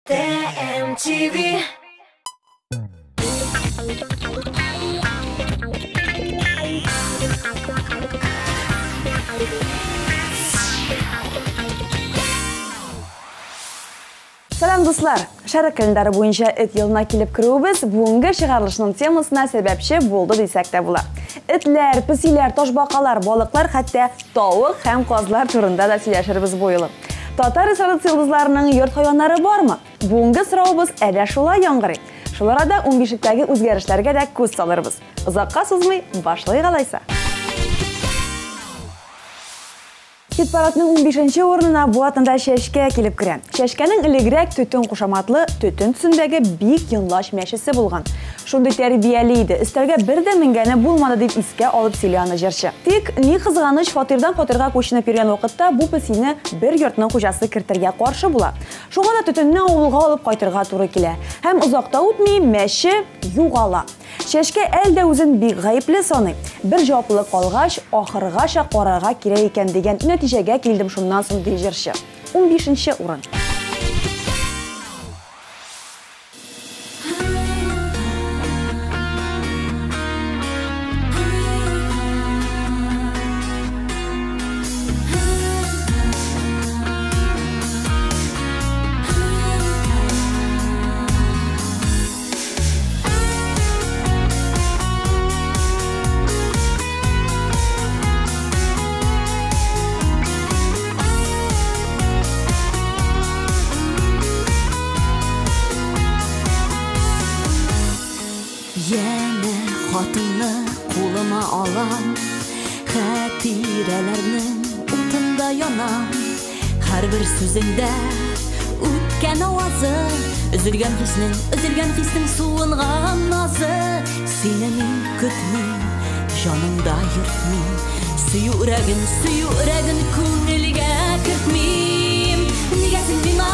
TMTV. Сәлам, дуслар! Шәрык календары буенча эт елына килеп керүебез бүгенге чыгарылышның темасына сәбәпче булды дисәк тә була. Этләр, песиләр, ташбакалар, балыклар, хәтта тавык һәм казлар турында да сөйләшербез бу юлы. Татар эстрадасы йолдызларының йорт хайваннары бармы? Бүгенге соравыбыз әле шулай яңгырый. Шул арада 15-лектәге үзгәрешләргә дә күз салырбыз. Озакка сузмый, башлыйк алайса. Хит-парадның 15 урынына бу атнада Чәчкә килеп керә. Чәчкәнең элегрәк төтен кушаматлы, төтен төсендәге бик йонлач мәчесе булган. Шундый тәрбияле иде, өстәлгә бер дә менгәне булмады дип искә алып сөйли аны җырчы. Тик, ни кызганыч, фатирдан фатирга күченеп йөргән вакытта бу песине бер йортның хуҗасы кертергә каршы була. Шуңа да төтенне авылга алып кайтырга туры килә. Һәм озак та үтми, мәче югала. Чәчкә әле дә үзен бик гаепле саный. Бер җаваплылык алгач, ахыргача карарга кирәк икән дигән нәтиҗәгә килдем шуннан соң, ди җырчы. 15 урын. Янә хатыңны кулыма алам, хатирәләрнең утында янам. Һәрбер сүзеңдә үткән авазы, өзелгән хиснең, өзелгән хиснең суынган назы. Сине мин көтмим, җанымда йөртмим, сөю өрәген, сөю өрәген күңелгә кертмим. Нигә син миңа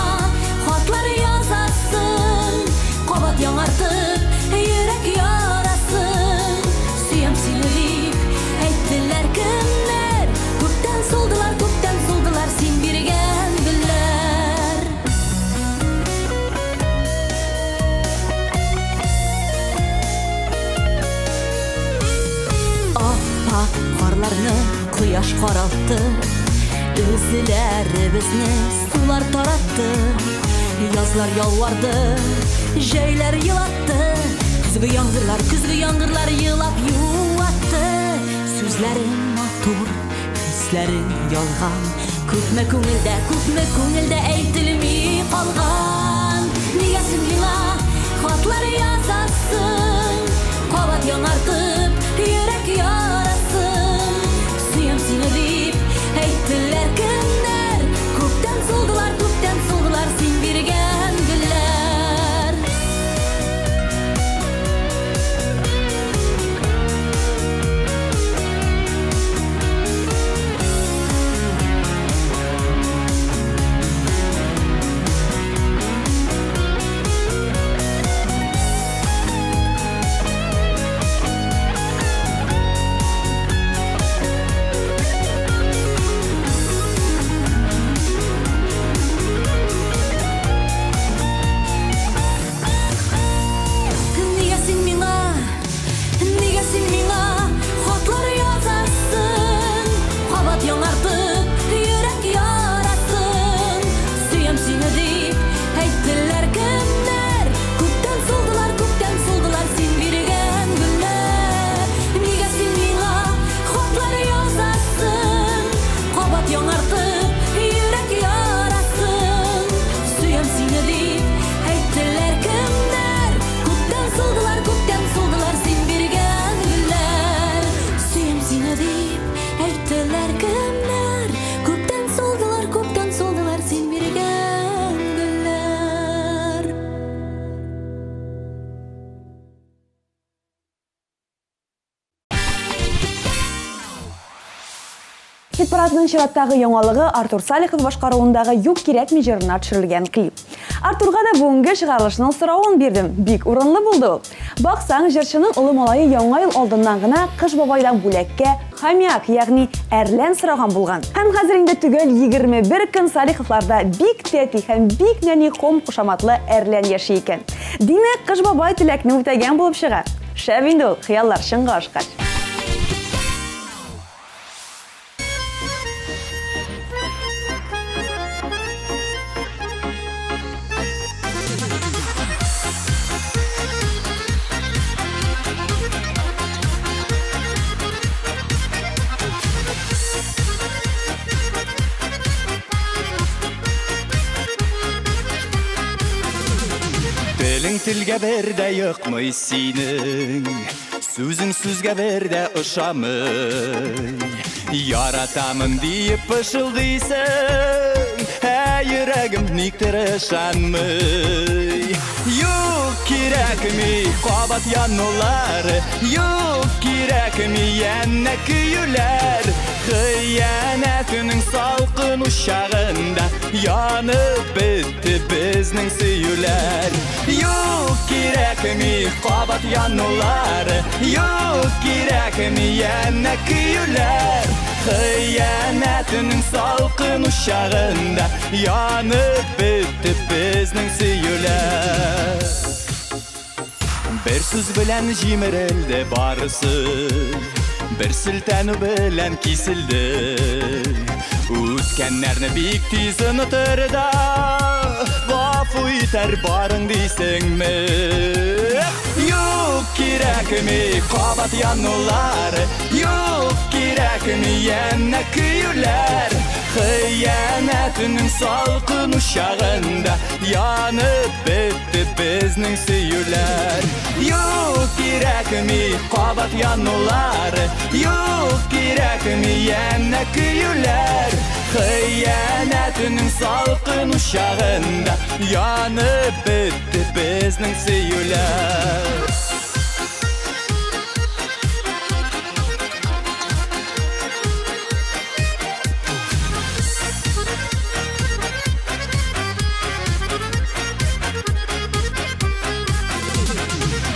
хатлар язасың, кабат яңартып йөрәк ярасын? Сөям сине дип әйттеләр кемнәр, күптән сулдылар, күптән сулдылар син биргән гөлләр. Ап-ак карларны кояш каралтты, өзеләребезне сулар таратты. Язлар ялварды, җәйләр елатты, көзге яңгырлар, көзге яңгырлар елап юатты. Сүзләрең матур, хисләрең ялган, күпме күңелдә, күпме күңелдә әйтелми калган. Нигә син миңа хатлар язасың, кабат яңартып йөрәк ярасын? Сөям сине дип әйттеләр кемнәр, күптән сулдылар, күптән сулдылар син биргән гөлләр. Нигә син миңа, нигә син миңа хатлар язасың, кабат яңартып йөрәк ярасын? Сөям сине дип әйттеләр кемнәр, күптән сулдылар, күптән сулдылар син биргән гөлләр. Нигә син миңа хатлар язасың, кабат яңартып йөрәк ярасын? Сөям сине дип әйттеләр кемнәр, күптән сулдылар, күптән сулдылар син биргән гөлләр. Сөям сине дип әйттеләр кемнәр, күптән сулдылар, күптән сулдылар син биргән гөлләр. Хит-парадның чираттагы яңалыгы Артур Салихов башкаруындагы Юк кирәкми җырына төшерелгән клип. Артурга да бүгенге чыгарылышның соравын бирдем. Бик урынлы булды ул. Баксаң, җырчының олы малае Яңа ел алдыннан гына Кыш бабайдан бүләккә хомяк, ягъни әрлән сораган булган. Һәм хәзер инде төгәл 21 көн Салиховларда бик тәти һәм бик нәни Хом кушаматлы әрлән яши икән. Димәк, Кыш бабай теләкне үтәгән булып чыга. Шәп инде ул, хыяллар чынга ашкач. Телең телгә бер дә йокмый синең, сүзең сүзгә бер дә ошамый. Яратамын диеп пышылдыйсың, ә йөрәгем никтер ышанмый. Юк, кирәкми кабат янулар, юк, кирәкми янә көюләр. Хыянәтенең салкын учагында янып бетте безнең сөюләр. Юк, кирәкми кабат янулар, юк, кирәкми янә көюләр. Хыянәтенең салкын учагында янып бетте безнең сөюләр. Бер сүз белән җимерелде барысы, бер селтәнү белән киселде. Үткәннәрне бик тиз онытыр да, гафу итәр барың дисеңме? Юк, кирәкми кабат янулар, юк, кирәкми янә көюләр. Хыянәтенең салкын учагында янып бетте безнең сөюләр. Юк, кирәкми кабат янулар, юк, кирәкми янә көюләр. Хыянәтенең салкын учагында янып бетте безнең сөюләр.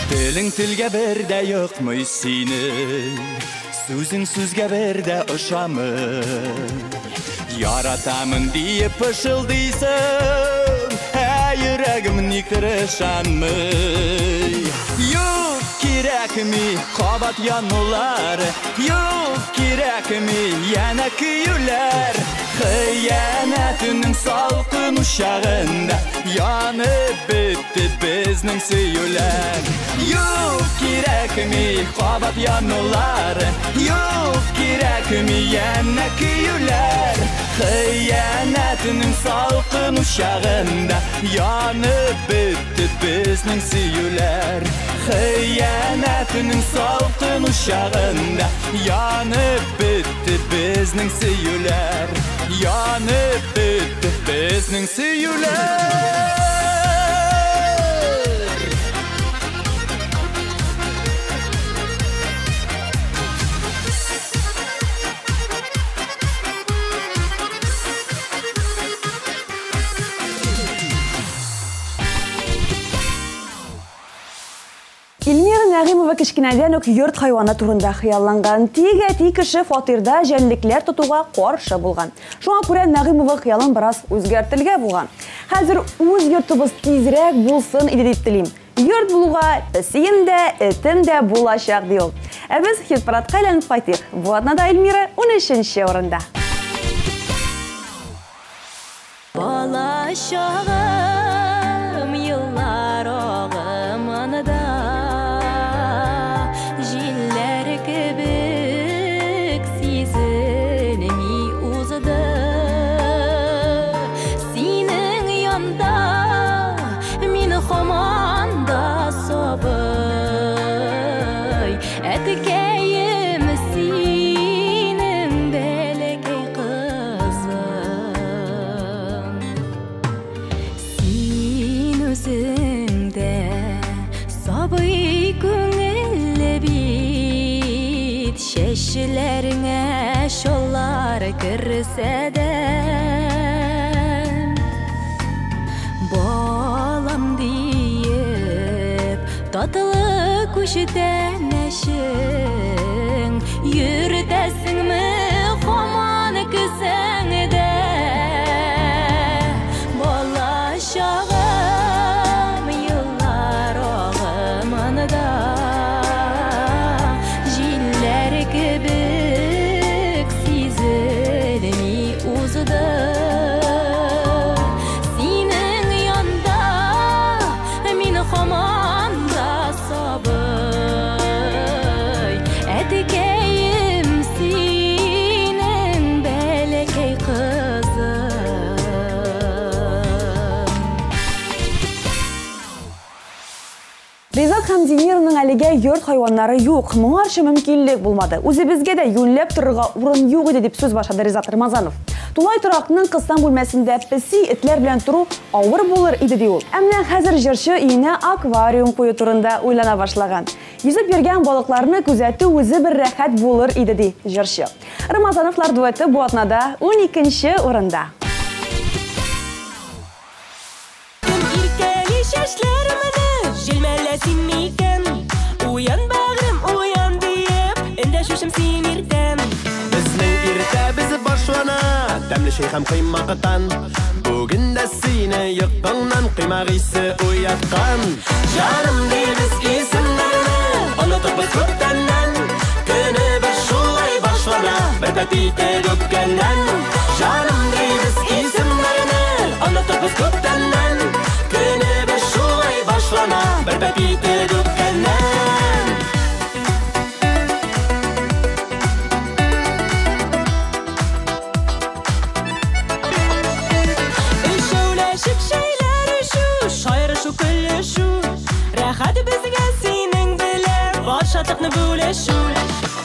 Телең телгә бер дә йокмый синең, сүзең сүзгә бер дә ошамый. Яратамын диеп пышылдыйсың, ә йөрәгем никтер ышанмый. Юк, кирәкми кабат янулар, юк, кирәкми янә көюләр. Хыянәтенең салкын учагында янып бетте безнең сөюләр. Юк, кирәкми кабат янулар, юк, кирәкми янә көюләр. Хыянәтенең салкын учагында янып бетте безнең сөюләр. Хыянәтенең салкын учагында янып бетте безнең сөюләр. Янып бетте безнең сөюләр. Эльмира Нәгыймова кечкенәдән үк йорт хайваны турында хыялланган. Тик әти кеше фатирда җәнлекләр тотуга каршы булган. Шуңа күрә Нәгыймова хыялын бераз үзгәртелгә булган. Хәзер үз йортыбыз тизрәк булсын иде дип телим. Йорт булуга песием дә, этем дә булачак ди ул. Ә без хит-парадка әйләнеп кайтыйк. Бу атнада Эльмира 13 урында. Бала чагым еллар агымында, җилләр кебек сизелми узды. Синең янда мин һаман да сабый, әткәем синең бәләкәй кызың. Син үзең дә сабый күңелле бит, чәчләреңә шоллар керсә дә, балам диеп татлы Күчтәнәшең йөртәсеңме һаман кесәңдә? Бала чагым еллар агымында җилләр кебек сизелми узды. Синең янда мин һаман да сабый, әткәем синең бәләкәй кызың. Ризат һәм Динираның әлегә йорт хайваннары юк. Моңарчы мөмкинлек булмады. Үзебезгә дә юньләп торырга урын юк иде, дип сүз башлады Ризат Рамазанов. Тулай торакның кысан бүлмәсендә песи, этләр белән тору авыр булыр иде, ди ул. Ә менә хәзер җырчы өенә аквариум кую турында уйлана башлаган. Йөзеп йөргән балыкларны күзәтү үзе бер рәхәт булыр иде, ди җырчы. Рамазановлар дуэты бу атнада 12 урында. Кем иркәли чәчләремне, җилмәлә син микән? Уян, бәгърем, уян диеп, эндәшүчем син иртән. Безнең иртәбез башлана тәмле чәй һәм коймактан. Бүген дә сине йокыңнан коймак исе уяткан. Җаным дибез исемнәрне, онытып күптәннән. Көнебез шулай башлана, бер тәти итеп үпкәннән. Җаным дибез исемнәрне, онытып күптәннән. Көнебез шулай башлана, бер тәти итеп үпкәннән. Өчәүләшеп чәйләр эчү, шаярышу, көлешү. Рәхәт безгә синең белән бар шатлыкны бүлешү.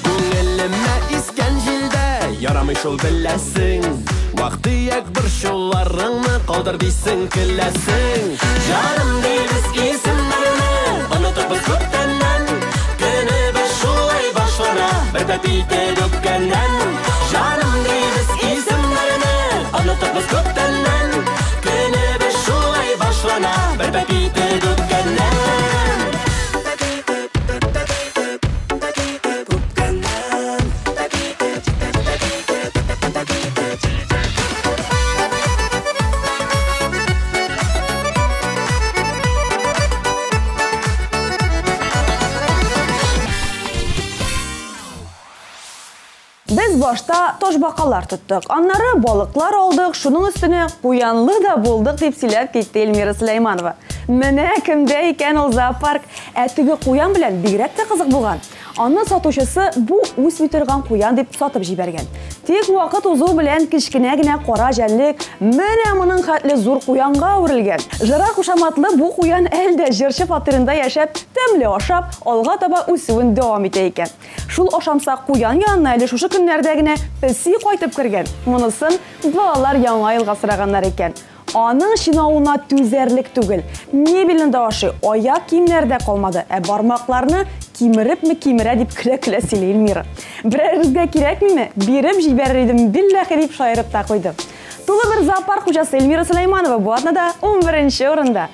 Күңелемә искән җилдә ярамый шул, беләсең. Вак-төяк борчуларыңны калдыр дисең, көләсең. Җаным дибез исемнәрне, онытып күптәннән. Көнебез шулай башлана, бер тәти итеп үпкәннән. Җаным дибез исемнәрне, онытып күптәннән. Көнебез шулай башлана, бер тәти итеп үпкәннән. Без башта ташбакалар тоттык, аннары балыклар алдык, шуның өстенә куянлы да булдык, дип сөйләп китте Эльмира Сөләйманова. Менә кемдә икән ул зоопарк. Ә теге куян белән бигрәк тә кызык булган. Аны сатучысы бу үсми торган куян дип сатып җибәргән. Тик вакыт узу белән кечкенә генә кара җәнлек менә моның хәтле зур куянга әверелгән. Жыра кушаматлы бу куян әлдә җырчы фатирында яшәп, тәмле ашап, алга таба үсүен дәвам итә икән. Шул ашамса куян янына әле шушы көннәрдә генә песи кайтып кергән. Монысын балалар яңа елга сораганнар икән. Аның чинауына түзәрлек түгел. Мебельне дә ашый, аяк киемнәре дә калмады, ә бармакларны кимерепме кимерә дип көлә-көлә сөйли Эльмира. Берәрегезгә кирәкмиме? Биреп җибәрер идем, билләһи, дип шаярып та куйды. Тулы бер зоопарк хуҗасы Эльмира Сөләйманова бу атнада 11 урында.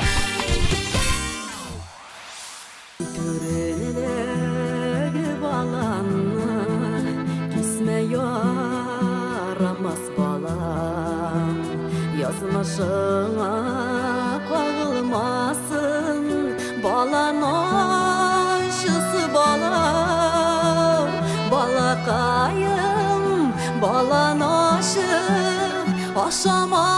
Түрендәге баланны кисмә, ярамас балам. Язмышыңа кагылмасын, балан ачысы балам. Балакаем, балан ашы, ашама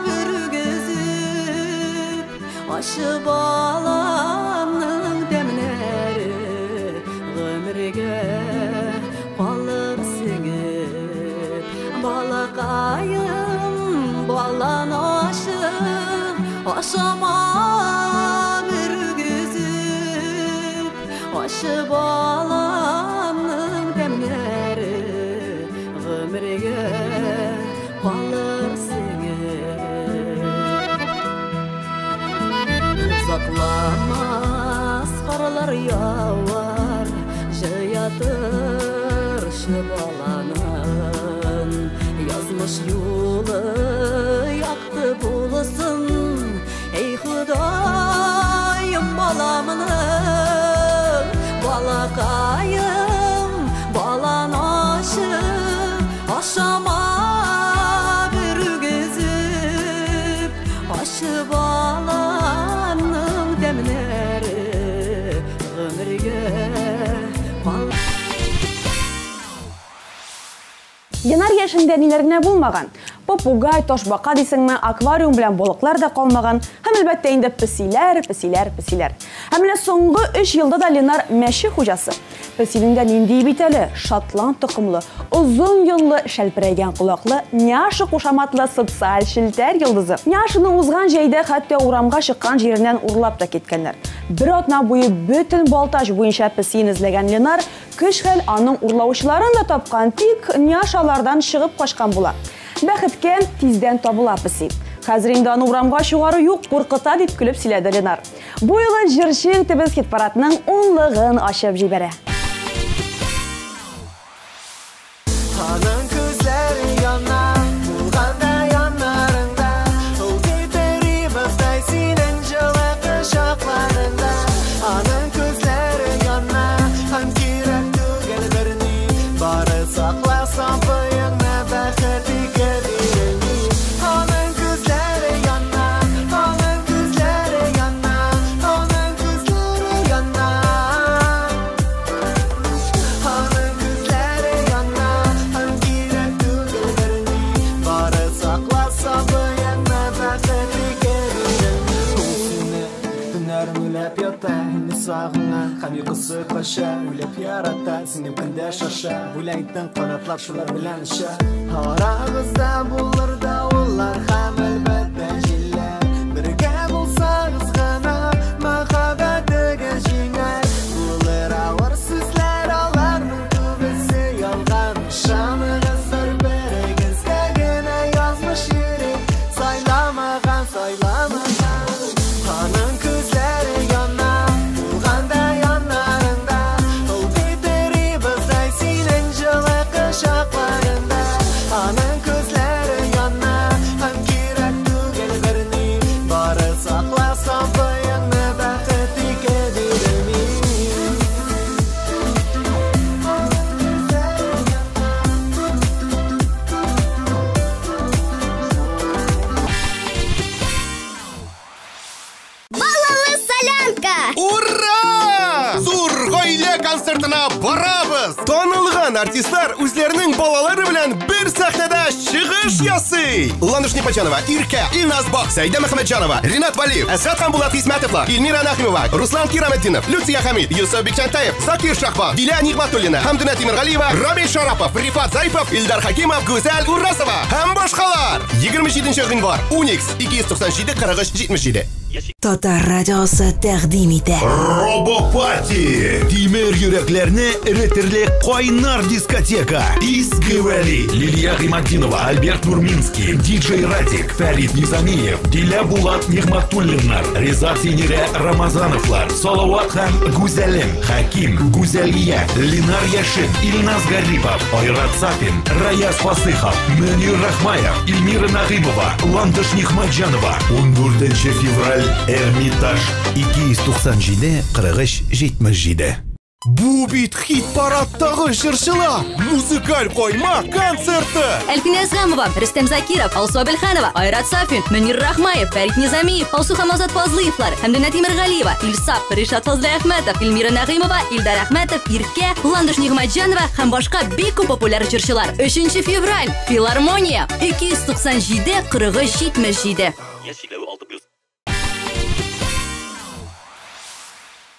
бер үгезеп. Ашы баламның тәмнәре гомергә калыр сеңеп. Балакаем, балан ашы, ашама бер үгезеп. Ашы баламның тәмнәре гомергә калыр сеңеп. Озакламас карлар явар, җыя торшы баланын. Язмыш юлы якты булсын, эй Ходаем, баламның. эшендә ниләр генә булмаган. Попугай, ташбака дисеңме, аквариум белән балыклар да калмаган. Һәм әлбәттә инде песиләр, песиләр, песиләр. Һәм менә соңгы 3 елда да Ленар мәче хуҗасы. Песинең дә нинди бит әле, шотланд токымлы, озын йонлы, шәлперәйгән колаклы, Няша кушаматлы социаль челтәр йолдызы. Няшаны узган җәйдә хәтта урамга чыккан җиреннән урлап та киткәннәр. Бер атна буе бөтен Балтач буенча песин эзләгән Ленар көч-хәл аның урлаучыларын да тапкан, тик Няшалардан чыгып качкан була. Бәхеткә тиздән табыла песи. Хәзер инде аны урамга чыгару юк, куркыта дип көлеп сөйләде Ленар. Бу юлы җырчы егетебез хит-парадның унлыгын ачып җибәрә. Аның күзләре яна, булганда яннарыңда, ул титерибездай синең җылы кочакларыңда. Аның күзләре яна, һәм кирәк түгел берни, бары сакла сафыеңны, бәхет ике бирелми. Аның күзләре яна, аның күзләре яна, аның күзләре яна. Аның күзләре яна, һәм кирәк түгел берни, бары сакла сабыеңны, бәхет ике бирелми. Ул сине төннәрен уйлап ята, инде сагынган һәм йокысы кача, уйлап ярата, синең көндә шаша, бүләктән канатлар шулар белән оча. Арагызда булыр давыллар һәм әлбәттә җилләр, бергә булсагыз гына мәхәббәтегез җиңәр. Булыр авыр сүзләр, аларның күбесе ялган, ышаныгыз бер-берегезгә генә язмыш йөри, сайламаган, сайламаган. Аның күзләре яна, булганда яннарыңда, ул титерибездай синең җылы кочакларыңда. Аның күзләре яна, һәм кирәк түгел берни, бары сакла сабыеңны, бәхет ике бирелми. Аның күзләре яна. Балалы солянка! Ура! Зур гаилә концертына барабыз! Танылган артистлар үзләренең балалары белән бер сәхнәдә чыгыш ясый! Ландыш Непочанова, Иркә, Илназ Бак, Сәйдә Мөхәммәтҗанова, Ринат Валиев, Әсхат һәм Булат Хисмәтовлар, Эльмира Нәхимова, Руслан Кираметдинов, Люция Хәмид, Юсуф Бикчәнтаев, Закир Шахбан, Дилә Нигъмәтуллина, Хәмдүнә Тимергалиева, Рамил Шарапов, Рифат Зарипов, Илдар Хакимов, Гүзәл Урасова һәм башкалар. 27 гыйнвар, Уникс, 297 43 77. Татар радиосы тәкъдим итә. Робопати! Тимер йөрәкләрне эретерлек кайнар дискотека. Изге Вәли, Лилия Гыйматдинова, Альберт Нурминский, диджей Радик, Фәрит Низамиев, Дилә Булат Нигъмәтуллиннар, Риза Синирә Рамазановлар, Салават һәм Гүзәлем, Хаким, Гүзәлия, Ленар Яшин, Илназ Гарипов, Айрат Сафин, Раяз Фасыхов, Мөнир Рахмаев, Эльмира Нагыймова, Ландыш Нигъмәтҗанова. 14 февраль, Эрмитаж, 297 43 77. Бу бит хит-парадтагы җырчылар! Музыкаль койма концерты! Әлфинә Әзгамова, Рөстәм Закиров, Алсу Әбелханова, Айрат Сафин, Мөнир Рахмаев, Фәрит Низамиев, Алсу һәм Азат Фазлыевлар, Хәмдүнә Тимергалиева, Илсаф, Ришат Фазлыәхмәтов, Эльмира Нәгыймова, Илдар Әхмәтов, Иркә, Ландыш Нигъмәтҗанова һәм башка бик күп популяр җырчылар. 3 февраль, Филармония, 297 43 77.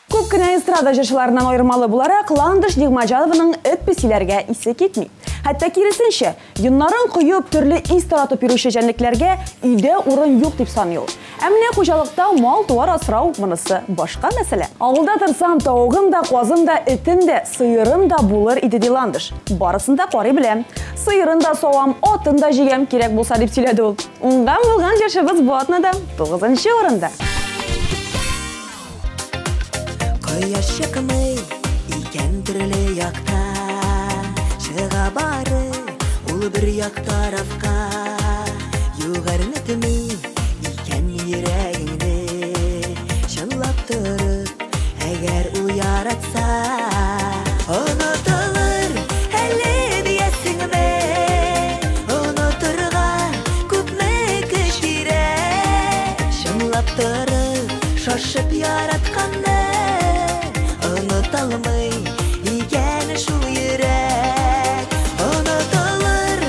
Күп кенә эстрада җырчыларыннан аермалы буларак, Ландыш Нигъмәтҗанованың эт песиләргә исе китми. Хәтта киресенчә, йоннарын коеп, төрле ис таратып йөрүче җәнлекләргә өйдә урын юк дип саный ул. Ә менә хуҗалыкта мал-туар асрау монысы башка мәсьәлә. Авылда торсам, тавыгым да, казым да, этем дә, сыерым да булыр иде ди Ландыш. Барысын да карый беләм. Сыерын да савам, атын да җигәм, кирәк булса дип сөйләде ул. Уңган булган җырчыбыз бу атнада 9 урында. Кояш чыкмый икән төрле якта, чыга бары ул бер як тарафка. Югәрнетми икән йөрәгеңне, чынлап торып, әгәр ул яратса, онытылыр әле диясеңме? Онытырга күпме көч кирәк? Чынлап торып, шашып яратканны оныталмый икән шул йөрәк. Онытылыр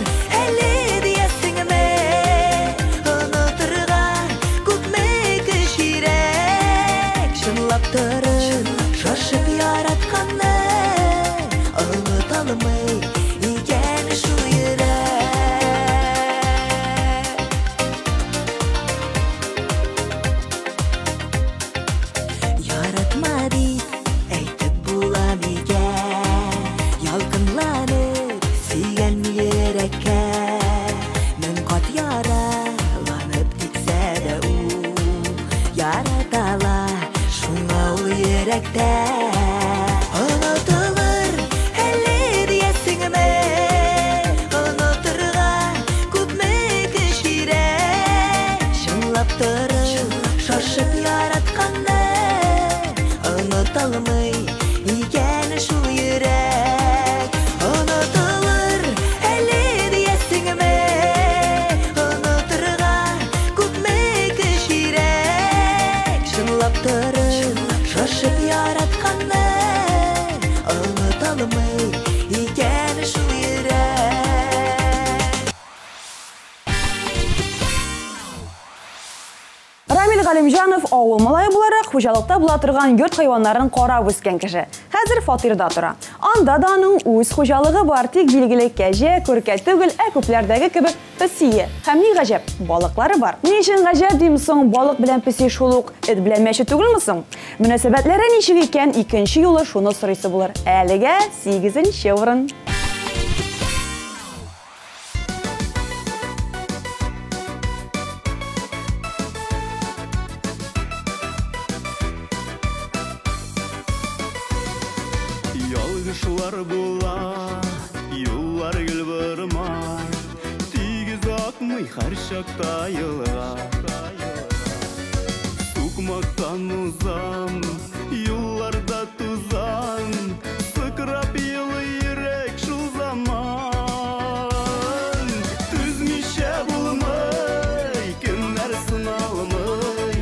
йөрәктә. Онытылыр әле диясеңме? Онытырга күпме көч кирәк? Чынлап торып, шашып яратканны оныталмый икән шул йөрәк. Онытылыр әле диясеңме? Онытырга күпме көч кирәк? Чынлап торып, шашып яратканны оныталмый икән шул йөрәк. Рамил Галимҗанов авыл малае буларак хуҗалыкта була торган йорт хайваннарын карап үскән кеше. Хәзер фатирда тора. Анда да аның үз хуҗалыгы бар, тик билгеле кәҗә, күркә түгел, ә күпләрдәге кебек песие. Һәм ни гаҗәп, балыклары бар. Ни өчен гаҗәп дим соң, балык белән песи шул ук эт белән мәче түгелме соң? Мөнәсәбәтләре ничек икән, икенче юлы шуны сорыйсы булыр. Әлегә 8-нче урын. Ялгышлар була, юллар гел бармай, тигез акмый һәр чакта елга. Сукмактан узам, юлларда тузан, сыкрап елый йөрәк шул заман. Түзмичә булмый, кемнәр сыналмый,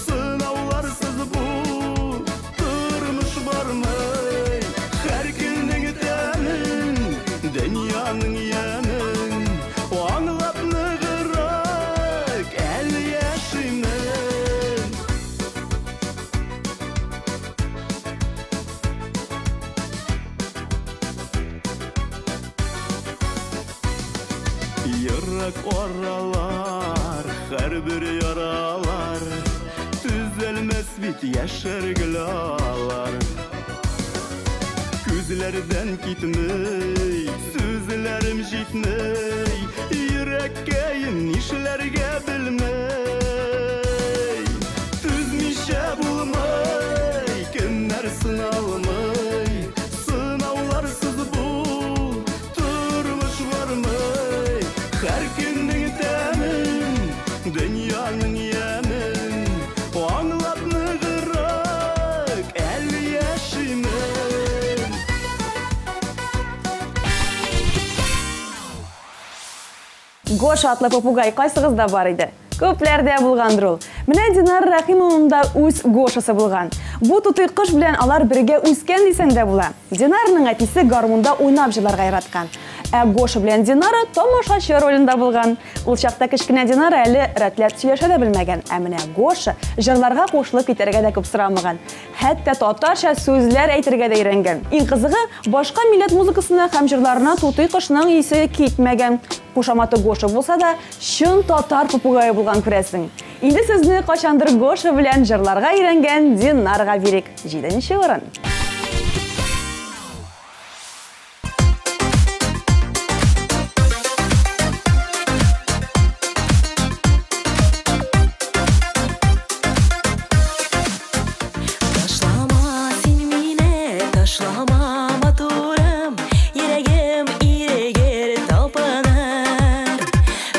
сынауларсыз бу тормыш бармый. Һәр көннең тәмен, дөньяның ямен аңлап ныграк әле яшимен. Ерак аралар, һәрбер яралар, төзәлмәс бит яшәр гел алар. Күзләрдән китмей, сүзләрем җитмей, йөрәккәем нишләргә белмей. Түзмичә булмый, кемнәр сыналмый, сынауларсыз бу тормыш бармый. Һәр көннең тәмен, дөньяның ямен аңлап ныграк әле яшимен. Гоша атлы попугай кайсыгызда бар иде? Күпләрдә булгандыр ул. Менә Динар Рәхимовның да үз Гошасы булган. Бу тутый кош белән алар бергә үскән дисәң дә була. Динарның әтисе гармунда уйнап җырларга яраткан. Ә Гоша белән Динара тамашачы ролендә булган. Ул чакта кечкенә Динара әле рәтләп сөйләшә дә белмәгән. Ә менә Гоша җырларга кушылып китәргә дә күп сорамаган. Хәтта татарча сүзләр әйтергә дә өйрәнгән. Иң кызыгы, башка милләт музыкасына һәм җырларына тутый кошның исе китмәгән. Кушаматы Гоша булса да, чын татар попугае булган күрәсең. Инде сезне кайчандыр Гоша белән җырларга өйрәнгән Динарга бирик. 7-нче урын. Ташлама син мине, ташлама матурым, йөрәгем ирегер талпыныр.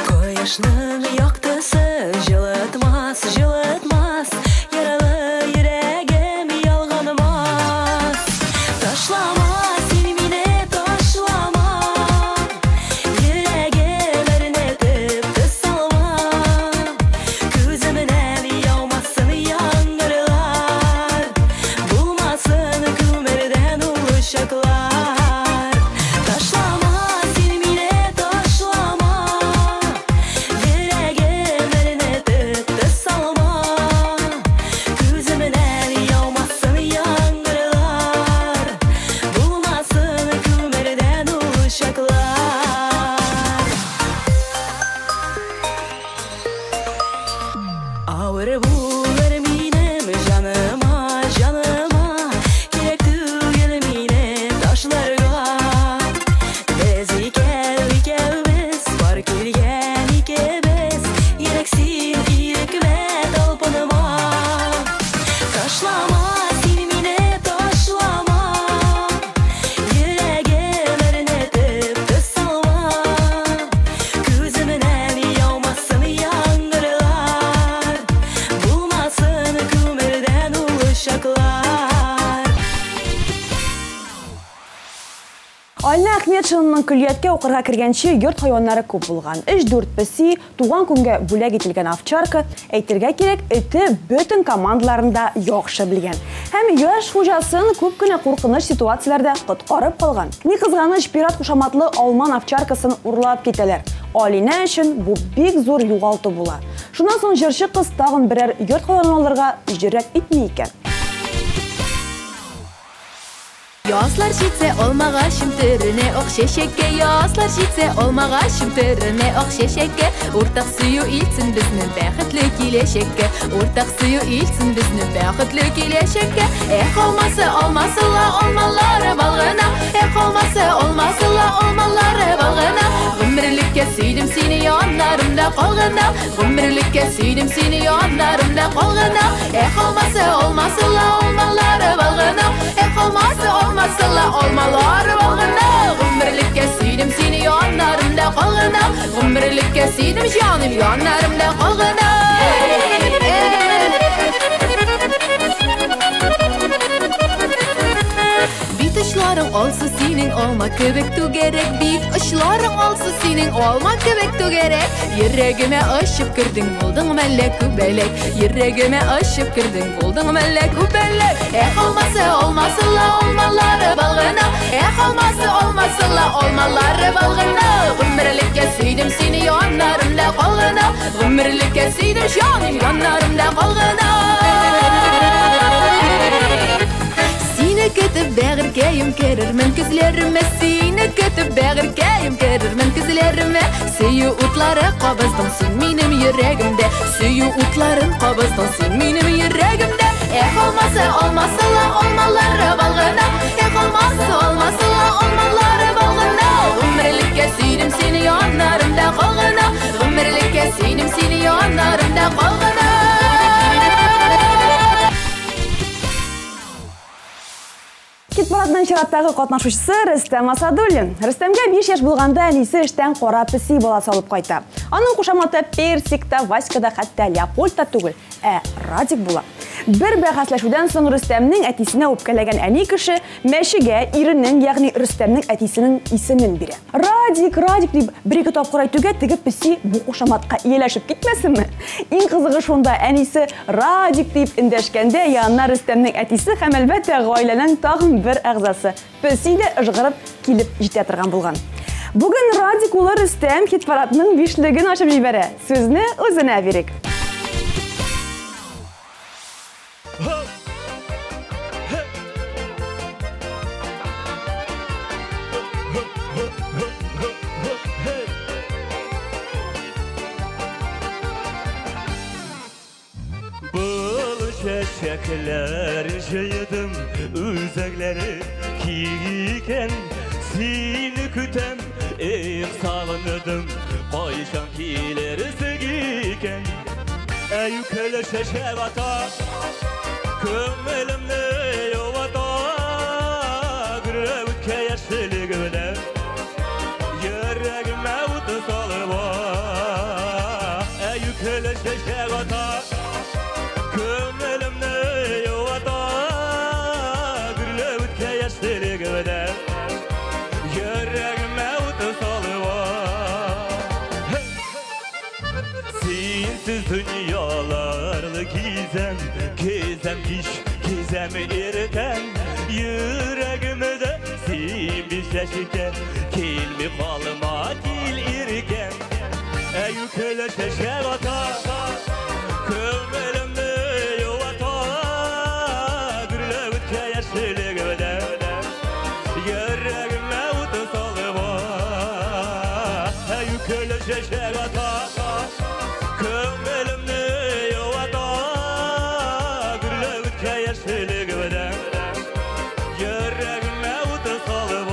Кояшның яктысы җылытмас, җылытмас, яралы йөрәгем ялганмас. Алинә Әхмәтшинаның көллияткә укырга кергәнче йорт хайваннары күп булган. Өч-дүрт песи, туган көнгә бүләк ителгән овчарка, әйтергә кирәк, эте бөтен командаларын да яхшы белгән. Һәм яшь хуҗасын күп кенә куркыныч ситуацияләрдә коткарып калган. Ни кызганыч, Пират кушаматлы алман овчаркасын урлап китәләр. Алинә өчен бу бик зур югалту була. Шуннан соң җырчы кыз тагын берәр йорт хайванын алырга җөрьәт итми икән. Язлар җитсә, алмагачым төренә ак чәчәккә. Язлар җитсә, алмагачым төренә ак чәчәккә. Уртак сөю илтсен безне бәхетле киләчәккә. Уртак сөю илтсен безне бәхетле киләчәккә. Эх, алмасы, алмасы ла, алмалары бал гына. Эх, алмасы, алмасы ла, алмалары бал гына. Гомерлеккә сөйдем сине, яннарымда кал гына. Гомерлеккә сөйдем сине, яннарымда кал гына. Эх, алмасы, алмасы ла, алмалары бал гына. Эх, алмасы, алмасы ла, алмалары бал гына. Гомерлеккә сөйдем сине, яннарымда кал гына. Гомерлеккә сөйдем, җаным, яннарымда кал гына. Бит очларың алсу синең алма кебек түгәрәк. Бит очларың алсу синең алма кебек түгәрәк. Йөрәгемә очып кердең, булдың мәллә күбәләк. Йөрәгемә очып кердең, булдың мәллә күбәләк. Эх, алмасы, алмасы ла, алмалары бал гына. Эх, алмасы, алмасы ла, алмалары бал гына. Гомерлеккә сөйдем сине, яннарымда кал гына. Гомерлеккә сөйдем, җаным, яннарымда кал гына. Сине көтеп бәгырькәем керермен күзләремә. Сине көтеп бәгырькәем керермен күзләремә. Сөю утлары кабыздың син минем йөрәгемдә. Сөю утларын кабыздың син минем йөрәгемдә. Эх, алмасы, алмасы ла, алмалары бал гына. Эх, алмасы, алмасы ла, алмалары бал гына. Гомерлеккә сөйдем сине, яннарымда кал гына. Гомерлеккә сөйдем сине, яннарымда кал гына. Хит-парадның чираттагы катнашучысы Рөстәм Асадуллин. Рөстәмгә 5 яшь булганда әнисе эштән кара песи баласы алып кайта. Аның кушаматы Персик та, Васька да, хәтта Леопольд та түгел, ә Радик була. Бер бәхәсләшүдән соң Рөстәмнең әтисенә үпкәләгән әни кеше мәчегә иренең, ягъни Рөстәмнең әтисенең исемен бирә. Радик, Радик дип бер-ике тапкыр әйтүгә теге песи бу кушаматка ияләшеп китмәсенме? Иң кызыгы шунда, әнисе Радик дип эндәшкәндә янына Рөстәмнең әтисе һәм әлбәттә гаиләнең тагын бер әгъзасы песи дә ыжгырып килеп җитә торган булган. Бүген Радик улы Рөстәм хит-парадның бишлеген ачып җибәрә. Сүзне үзенә бирик. Чәчәкләр җыйдым, үзәкләре кигән. Сине көтәм, эх, сагындым, кайчан килерсең икән? Әй, үкеле чәчәк ата, күңелемне юата, гүрләп үткән яшьлегемдә, йөрәгемә ут салып. Әй, үкеле чәчәк ата, күңелемне юата, гүрләп үткән яшьлегемдә, йөрәгемә ут салып. Синсез дөньяларны гизәм, гизәм кич, гизәм иртән. Йөрәгемдә син бит чәчәккә, килми калма, кил иркәм. Әй, үкеле чәчәк ата, күңелемне юата, гүрләп үткән яшьлегемдә, йөрәгемә ут салып. Әй, үкеле чәчәк ата, күңелемне юата, гүрләп үткән яшьлегемдә, йөрәгемә ут салып.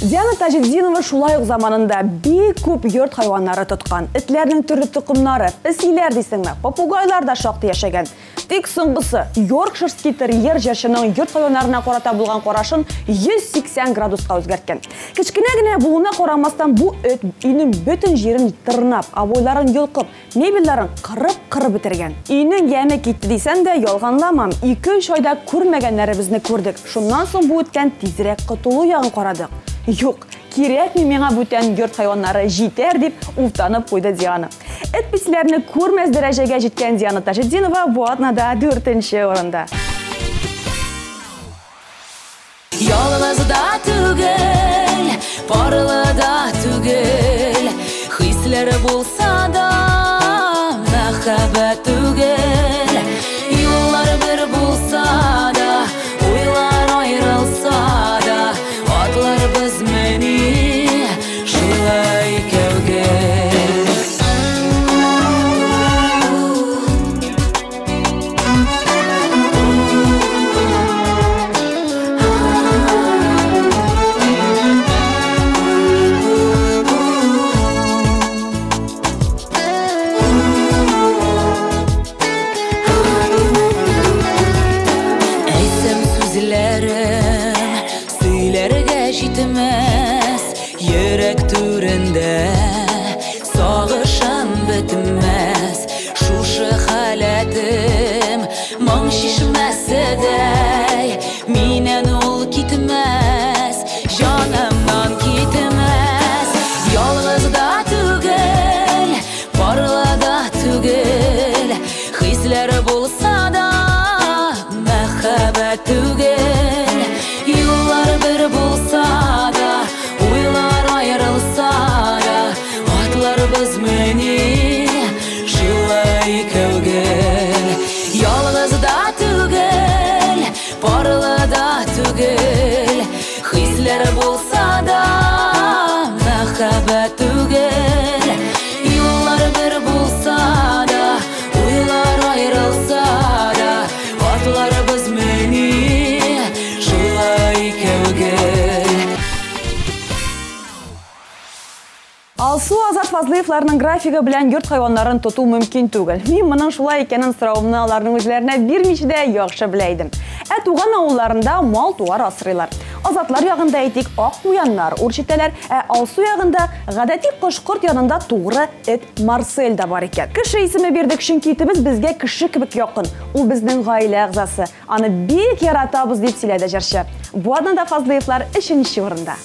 Диана Таҗетдинова шулай ук заманында бик күп йорт хайваннары тоткан. Этләрнең төрле токымнары, песиләр дисеңме, попугайлар да шактый яшәгән. Тик соңгысы Йоркширский терьер җырчының йорт хайваннарына карата булган карашын 180 градуска үзгәрткән. Кечкенә генә булуына карамастан, бу эт өйнең бөтен җирен тырнап, обойларын йолкып, мебельләрен кырып-кырып бетергән. Өйнең яме китте дисәм дә, ялганламам. 2-3 айда күрмәгәннәребезне күрдек. Шуннан соң бу эттән тизрәк котылу ягын карадык. Юк, кирәкми миңа бүтән йорт хайваннары, җитәр, дип уфтанып куйды Диана. Эт песиләрне күрмәс дәрәҗәгә җиткән Диана Таҗетдинова бу атнада 4нче урында. Ялгыз да түгел, парлы да түгел, хисләре булса да, мәхәббәт түгел. Юллар бер булса да, уйлар аерылса да, атларбыз мени шулай икәүгә. Әйтсәм сүзләрем сөйләргә җитмәс, йөрәк түрендә сагышым бетмәс. Шушы халәтем моң чишмәседәй, миннән ул китмәс, җанымнан китмәс. Ялгыз да түгел, парлы да түгел, хисләре булса да, мәхәббәт түгел. Юллар бер булса да, уйлар аерылса да, атларбыз мени шулай икәүгә. Ялгыз да түгел, парлы да түгел, хисләре булса да, мәхәббәт түгел. Юллар бер булса да, уйлар аерылса да, атларбыз мени шулай икәүгә. Алсу Азат Фазлыевларның графигы белән йорт хайваннарын тоту мөмкин түгел. Мин моның шулай икәнен соравымны аларның үзләренә бирмичә дә яхшы белә идем. Ә туган авылларында мал-туар асрыйлар. Азатлар ягында, әйтик, ак куяннар үрчетәләр, ә Алсу ягында гадәти кош-корт янында тугры эт Марсель дә бар икән. Кеше исеме бирдек, чөнки итебез безгә кеше кебек якын. Ул безнең гаилә әгъзасы. Аны бик яратабыз, дип сөйләде җырчы. Бу атнада Фазлыевлар 3нче урында.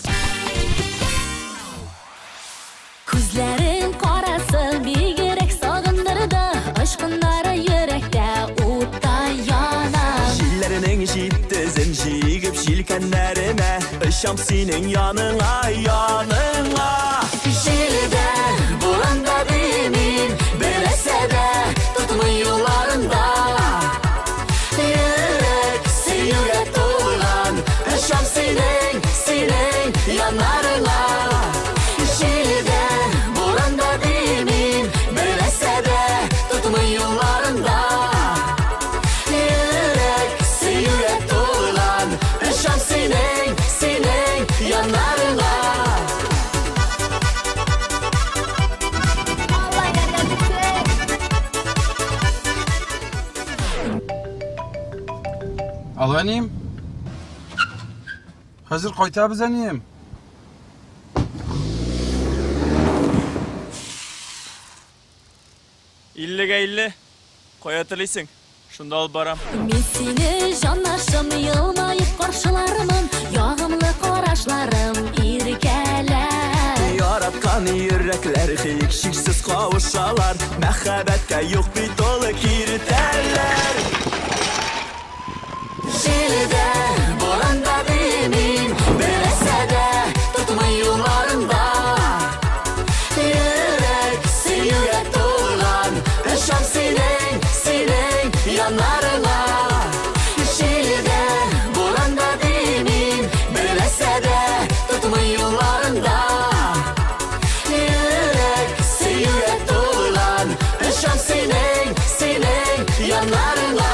Күзләрең карасы бигрәк сагындырды, очкыннары йөрәктә утта яна. Җилләрнең җитезен җигеп җилкәннәремә, очам синең яныңа, яныңа. Җилдә, буранда димим, беләсә дә тотмый юлларында. Йөрәк сөюгә тулган, очам синең, синең яннарыңа. Җилдә, буранда димим, беләсә дә тотмый юлларында. Йөрәк сөюгә тулган, очам синең, синең яннарыңа. Алло, әнием. Хәзер кайтабыз, әнием. Иллегә илле. Кая телисең? Шунда алып барам. Мин сине җанашым елмаеп каршылармын, ягымлы карашларым иркәләр. Яраткан йөрәкләр һичшиксез кавышалар, мәхәббәткә юк бит ул киртәләр. Җилдә, буранда димим, беләсә дә тотмый юлларында. Йөрәк сөюгә тулган, очам синең, синең яннарыңа. Җилдә, буранда димим, беләсә дә тотмый юлларында. Йөрәк сөюгә тулган, очам синең, синең яннарыңа.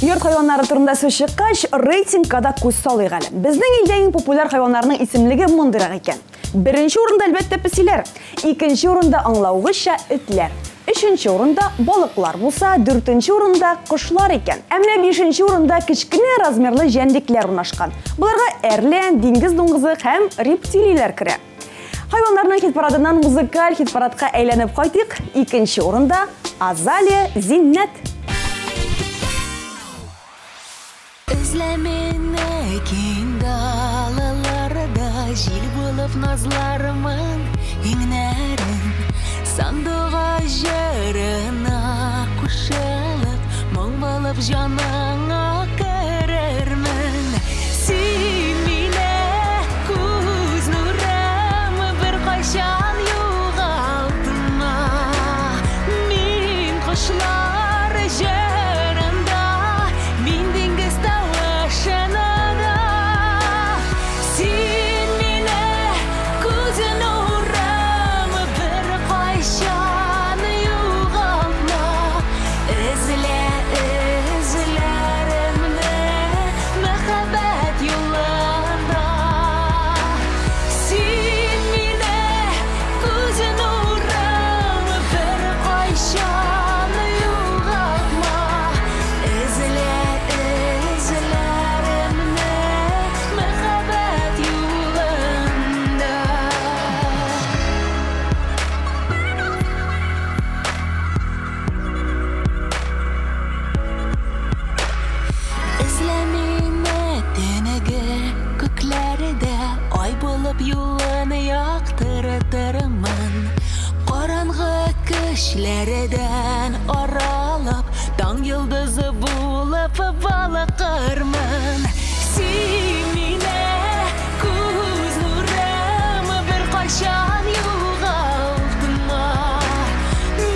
Йорт хайваннары турында сүз чыккач, рейтингка да күз салыйк әле. Безнең илдә иң популяр хайваннарның исемлеге мондыйрак икән. Беренче урында, әлбәттә, песиләр. Икенче урында, аңлавыгызча, этләр. Өченче урында балыклар булса, дүртенче урында кошлар икән. Ә менә бишенче урында кечкенә размерлы җәнлекләр урнашкан. Боларга әрлән, диңгез дуңгызы һәм рептилияләр керә. Хайваннарның хит-парадыннан музыкаль хит-парадка әйләнеп кайтыйк. Икенче урында Азалия Зиннәт. Эзлә мине киң далаларда, җил булып назларымның иңнәрен, сандугач җырына кушылып, моң булып җаныңа керермен. Син мине күз нурым, беркайчан югалтма. Мин кошлар җырында, мин диңгез тавышында. Син мине күз нурым, беркайчан югалтма. Эзлә эзләремне мәхәббәт юлында. Син мине күз нурым, беркайчан югалтма. Эзлә эзләремне мәхәббәт юлында. Эзлә мине төнге күкләрдә, ай булып юлын яктыртырмын. Караңгы көчләрдән аралап, таң йолдызы булып балкырмын. Син мине күз нурым, беркайчан югалтма.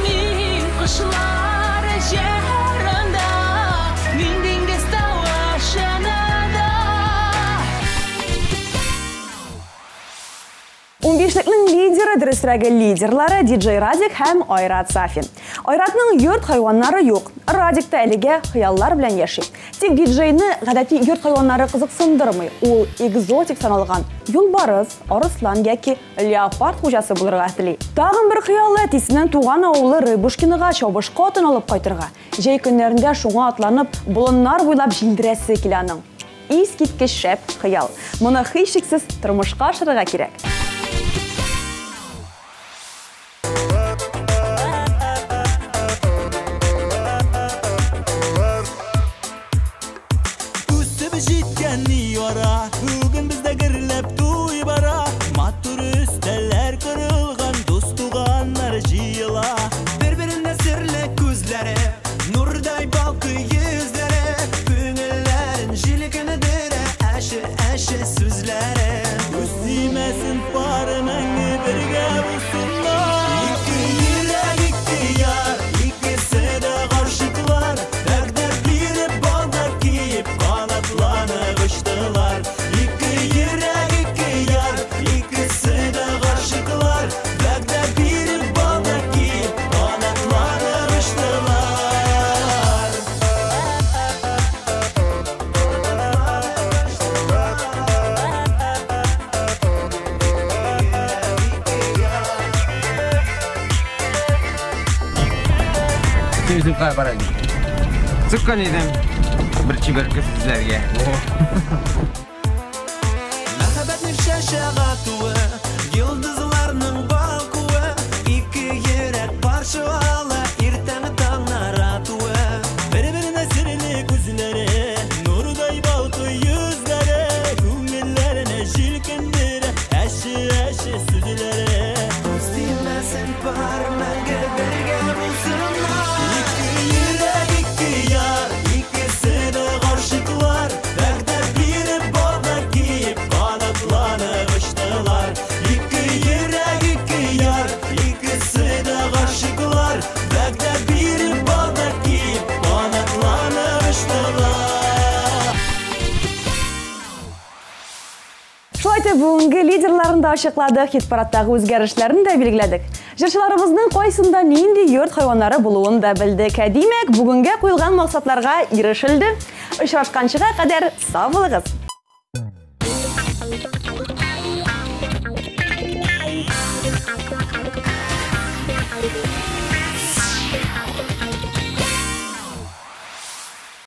Мин кошлар җырында, мин диңгез тавышында. Унбишлекнең лидеры, дөресрәге лидерлары диджей Радик һәм Айрат Сафин. Айратның йорт хайваннары юк. Радик та әлегә хыяллар белән яши. Тик диджейны гадәти йорт хайваннары кызыксындырмый. Ул экзотик саналган юлбарыс, арыслан яки леопард хуҗасы булырга тели. Тагын бер хыялы әтисенең туган авылы Рыбушкинога чабышкы атын алып кайтырга. Җәй көннәрендә шуңа атланып, болыннар буйлап җилдерәсе килә аның. Искиткеч шәп хыял. Моны һичшиксез тормышка ашырырга кирәк. Үсеп җиткән яра, бүген бездә гөрләп туй бара. Матур өстәлләр корылган, дус туганнар җыела. Бер-беренә серле күзләре, нурдай балкый йөзләре, күңелләрен җилкендерә әче-әче сүзләре. Күз тимәсен пары мәңге бергә булсыннар. Ике йөрәк, ике яр, икесе дә гашыйклар. Вәгъдә биреп, балдар киеп, канатланып очтылар. Ике йөрәк, ике яр, икесе дә гашыйклар. Вәгъдә биреп, балдар киеп, канатланып очтылар. Үзем кая бара идем? Чыккан идем. Бер чибәр кыз эзләргә. Мәхәббәтнең чәчәк атуы, йолдызларның балкуы, ике йөрәк каршы ала иртәнге таңнар атуы. Бер-беренә серле күзләре, нурдай балкый йөзләре, күңелләрне җилкендерә әче-әче сүзләре. Күз тимәсен пар мәңге бергә булсыннар. Ике йөрәк, ике яр, икесе дә гашыйклар. Вәгъдә биреп, балдар киеп, канатланып очтылар. Ике йөрәк, ике яр, икесе дә гашыйклар. Вәгъдә биреп, балдар киеп, канатланып очтылар. Шулай итеп, бүгенге лидерларын да ачыкладык, хит-парадтагы үзгәрешләрне дә билгеләдек. Җырчыларыбызның кайсында нинди йорт хайваннары булуын да белдек. Димәк, бүгенгә куелган максатларга ирешелде. Очрашканчыга кадәр сау булыгыз.